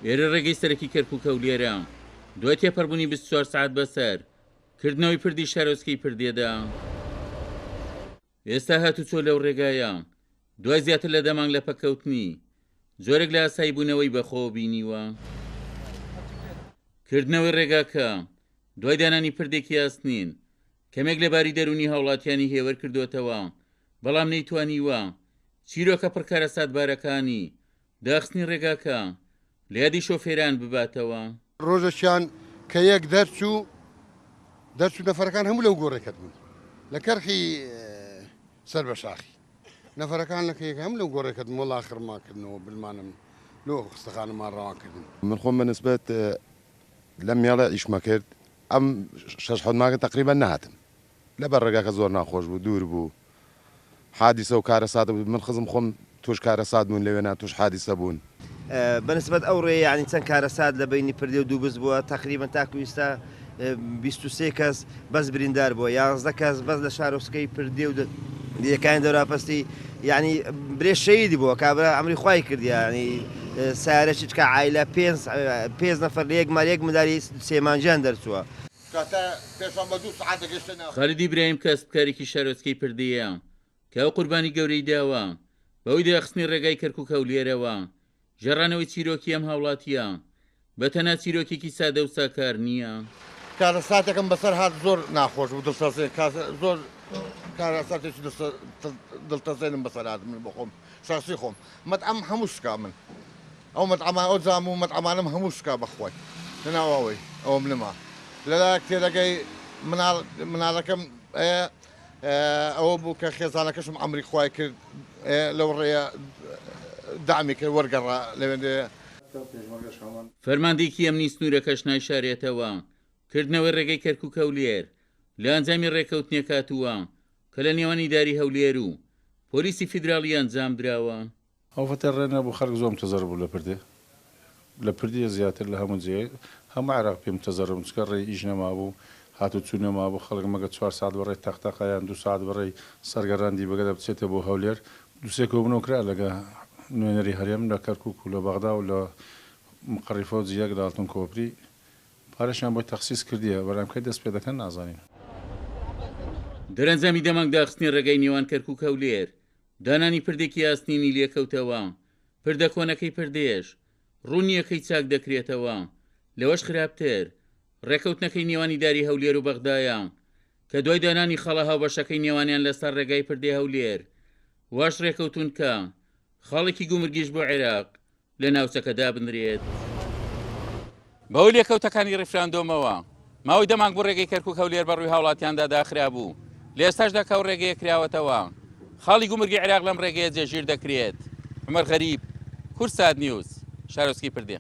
ئێرە ڕێگەی سەرەکی کەرکوک-هەولێرە، دوای تێپەڕبوونی 24 سەعات بەسەر کردنەوەی پردی شارۆچکەی پردێدا، ئێستا هاتوچۆ لەو ڕێگایە دوای زیاتر لە دە مانگ لە پەککەوتنی، جۆرێک لە ئاساییبوونەوەی بەخۆوە بینیوە. کردنەوەی ڕێگاکە دوای دانانی پردێکی ئاسنین، کەمێک لە باری دەروونی هاوڵاتیانی هێور کردۆتەوە، بەڵام نەیتوانیوە چیرۆکە پڕ کارەساتبارەکانی داخستنی ڕێگاکە لە یادی شۆفێران بباتەوە. ڕۆژەکیان کە یەک دەرچوو دەرچوو نەفەرەکان هەموو لەو گۆڕێکەت بوون لە کەرخی سەر بە شاخی نەفەرەکان لە کە یەک هەموو لەو گۆڕێکەت بوون وەڵا خڕمان کردنەوە بلمانم لۆ خستەخانەمان ڕەوان کردن. من خۆم بە نسبەت لەم مێڵە ئیشمە کرد ئەم شەش حەوت مانگە تەقریبەن نەهاتم لەبەر ڕێگاکە زۆر ناخۆش بوو دوور بوو حادیسە و کارەسات بوو من خزم خۆم توش کارەسات بوون لەوێنا توش حادیسە بوون. بە نسبەت ئەو ڕێیە یانی چەند کارەسات لە بەینی پردێ و دووبز بووە تەقریبەن تاکو ئیستا 23 کەس بەس بریندار بووە 11 کەس بەس لە شارۆچکەی پردێ و دیەکانی دەوراپەستی یعنی برێ شەیدی بووە کابرا ئەمری خوای کردیە یعنی سیارەکی چکا عایلە پێنج پێنج نەفەر لە یەک مار یەک منداری سێ مانگیان دەرچووە. خالید ئیبراهیم کاسبکارێکی شارۆچکەی پردێیە کە ئەو قوربانی گەورەی داوە بەهۆی داخستنی ڕێگای کەرکوک هەولێرەوە، گێڕانەوەی چیرۆکی ئەم هاوڵاتییە بە تەنها چیرۆکێکی سادە و ساکار نییە. کارەساتێکم بەسەر هات زۆر ناخۆش بوو دڵتەزێن زۆر کارەساتێکی دڵتەزێنم بەسەر هات من بۆخۆم شەخسی خۆم مەتعەم هەموو شکا من ئەو مەتعەمان ئەو جام و مەتعەمانم هەموو شکا بەخوای لەناو ئەوەی ئەوم نما لەلایەک تێدەگەی مناڵ مناڵەکەم ئەوە بوو کە خێزانەکەشم عەمری خوای کرد لەو ڕێیە دەعمی کرد وەرگەڕا لەوێندێ. فەرماندەیەکی ئەمنی سنوورەکەش نایشارێتەوە، کردنەوەی ڕێگەی کەرکوک-هەولێر لە ئەنجامی ڕێککەوتنێک هاتووە کە لە نێوان ئیداری هەولێر و پۆلیسی فیدراڵی ئەنجامدراوە. ئەو فەترە ڕێ نەبوو خەلک زۆر متەزەرر بوو لە پردێ لە پردێ زیاتر لە هەموو جێیەک هەموو عێراق پێ متەزەرر بوون چونکە ڕێی ئیش نەمابوو هات و چوو نەمابوو خەڵک مەگە چوار سەعات بە ڕێی تەق تەقە یان دوو سەعات بە ڕێی سەرگەڕان دیبەگەدا بچێتە بۆ هەولێر دوو سێ کۆبوونەوە کرا لەگە نوێنەری هەرێم لە کەرکوک و لە بەغدا و لە مقەڕی فەوجی یەک لە ئاڵتون کۆپری پارەشیان بۆی تەخسیس کردیە بەلام کەی دەست پێ دەکەن نازانین. دەرەنجامی دە مانگ داخستنی ڕێگای نێوان کەرکوک هەولێر دانانی پردێکی ئاسنینی لێکەوتەوە، پردە کۆنەکەی پردێش، ڕوونییەکەی چاک دەکرێتەوە، لەوەش خراپتر، ڕێکەوتنەکەی نێوان ئیداری هەولێر و بەغدایە، کە دوای دانانی خاڵە هاوبەشەکەی نێوانیان لەسەر ڕێگای پردێ هەولێر، واش ڕێکەوتوون کە خاڵێکی گومرگیش بۆ عێراق لە ناوچەکە دابنرێت. بەهۆی لێکەوتەکانی ڕیفراندۆمەوە، ماوەی دە مانگ بوو ڕێگەی کەرکوک-هەولێر بەڕووی هاوڵاتیاندا داخرابوو، لە ئێستاشدا کە ئەو ڕێگەیە کراوەتەوە، خاڵی گومرگی عێراق لەم ڕێگەیە جێگیر دەکرێت. عومەر غەریب، کوردسات نیوز، شارۆچکەی پردێ.